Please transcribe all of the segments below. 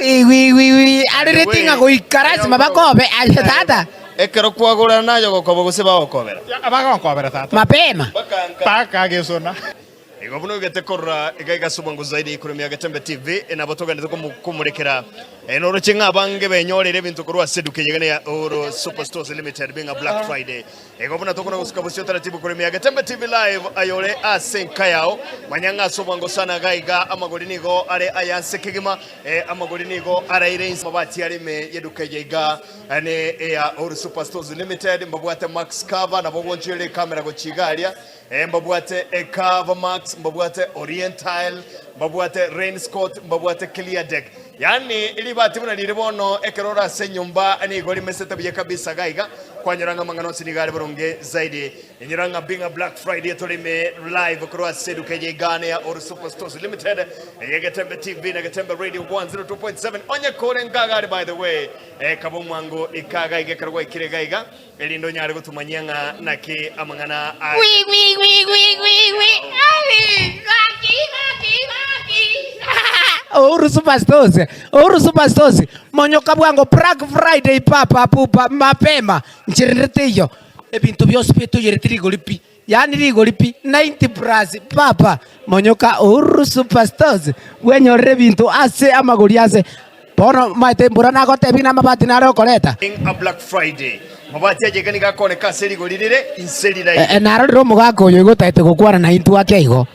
Wi wi wi wi arereti ng'a goika lasima bakobe aye tata. Ekero kwagorana naye ogokoba gose bagokobera. Bagonkobera tata. Mapema. Mpaka gesona. Igo buna oigete korora iga iga ase obwango zaidi korwa ime ya Getembe TV, nabo togenderete komorekera noroche ng'a abange benyoreire ebinto korwa ase eduka eye ya Oro Super Stores Limited bing'a Black Friday. Igo buna tokona gosuka bosio taratibu korwa ime ya Getembe TV Live ayore ase enka yao, manya ng'a ase obwango sana iga iga amagori nigo are aya nse kegima, amagori nigo araire inse amabati are ime y'eduka eye iga ne eya Oro Super Stores Limited, mbabwate Max Cover nabo ogonchoire ekamera gochia iga aria. Mbabwate Cover Max, mbabwate Orientile, mbabwate Rainscott, mbabwate Clear Deck. Yaani ribati buna riri bono ekero ore ase enyomba nigo rimesete buya kabisa iga iga, kwanyora ng'a amang'ana onsi nigo are boronge zaidi. Inyora ng'a being a Black Friday tore ime live korwa ase eduka eye iga ne ya Oro Super Stores Limited, eye Getembe TV na Getembe Radio 102.7. Onye kore nka iga are by the way, kaba omwango ika iga iga ekero gwaikire iga iga. Erinde onyare gotomanyia ng'a naki amang'ana a. Wi wi wi wi wi wi Ari gaki gaki gaki Ouru Superstores Ouru Superstores Monyoka bwango Black Friday papa pupa mapema nchirire teiyo ebinto bionsi bitoyereti rigori pi yaani rigori pi 90 plus papa monyoka Ouru Superstores bwenyorere ebinto ase amagori ase Bono omanyete mbura nagotebie namabati nare okoreta. A Black Friday. Mabati aye iga nigo akooneka ase rigori rire inse riraire. Narorire omogaka oyo igo otagete gokwana naintwe ake igo.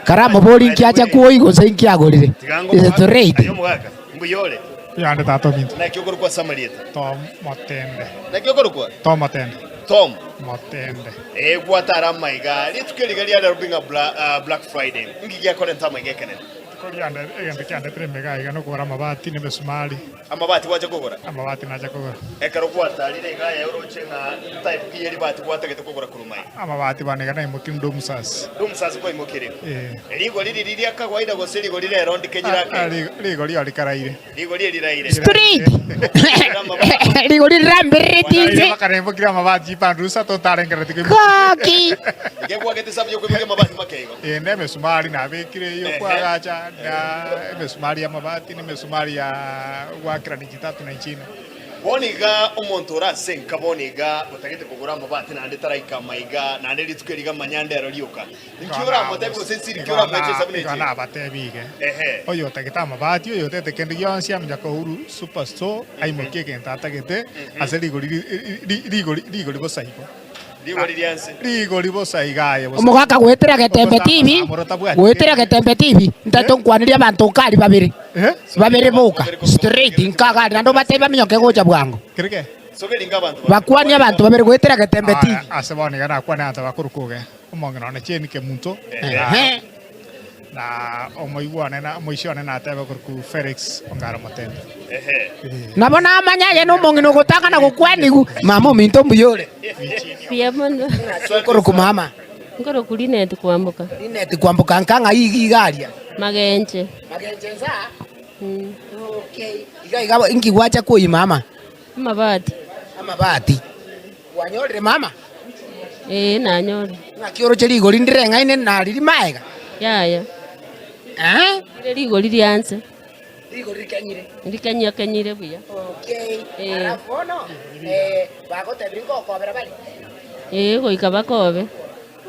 Karamoborie inki acha kwoi gose inki agorire. Tiga Is it ngomogaka. right? Aye omogaka, mbuya ore? Yande tata ominto. Naki okorokwa ase amarieta? Tom Motende. Naki okorokwa? Tom Motende. Tom. Motende. Ee, gwatara amaiga. Rituko eri iga riarero being a Black Friday. Inki giakorenta amaiga ekenene? Korianda egento kiandetire emega iga nokogora amabati na emesumari. Amabati gwacha kogora? Amabati nacha kogora. Ekero gwatarire iga aye oroche ng'a type ki ye ribati gwatagete kogora korwa maiga? Amabati bono iga naimokia Domsas. Domsas kwaimokirie? Ee. Rigori riri ria kawaida gose rigori rero ndikenyire ake igo? Rigori rio rikaraire. Rigori eri riraire. Street! Rigori riramberereti inse. Mpaka naimokire amabati chipande isato ntarengerereti koimokia. Gaki! Iga gwagete esabu yokoimokia amabati make igo? Ee, na emesumari nabekire y'okoagacha, na emesumari y'amabati, na emesumari ya goakerania chitatu na inchine. Bono iga omonto ore ase enka bono iga otagete kogora amabati naende taraika amaiga, naende rituko eri iga manya ndero rioka. Inki oramotebie gose nsiri ki oramoe chinsabu Igo nechi? nabatebi iga, Ehe. oyotagete amabati, oyotagete kende gionsi, aminyoke Uhuru Superstore, aimokie egento atagete ase rigori ri- ri- rigori rigori bosa igo. Rigori ria nse. Rigori bosa iga aye bosa. Omogaka goetera Getembe TV, goetera Getembe TV, ntaete nkwanerie abanto nkari babere, Eh? babere boka, straight nkagari naende obatebie baminyoke gocha bwango. Kereke? Sogeri inga abanto babere. Bakwanie abanto babere goetera Getembe TV. Aya, ase bono iga nakwane abanto bakorokwa oge, omong'ina one Jane Kemunto, Ehe. na omoigwa one na omoisia one natebe okorokwa Felix Ongaro Motembe. Nabo namanya aye nomong'ina ogotang'ana gokwanigwa, mama ominto mbuya ore. Mbuya mono. Ng'aki okorokwa mama? Nkorokwa Linet Kwamboka. Linet Kwamboka nka ng'ai iga iga aria? Magenche. Magenche nsa aa? Okay. Iga iga inki gwacha koyia mama? Amabati. Amabati. Kwanyorire mama? Ee, nanyorire. Ng'aki oroche rigori ndireng'aine nariri maega? Yaya. Eh? Rire rigori rianse. Rigori rikenyire. Rikenyia kenyire buya. Okay. Eh. Alafu bono eh, bagotebire nkogokobera bare? Ee, goika bakobe.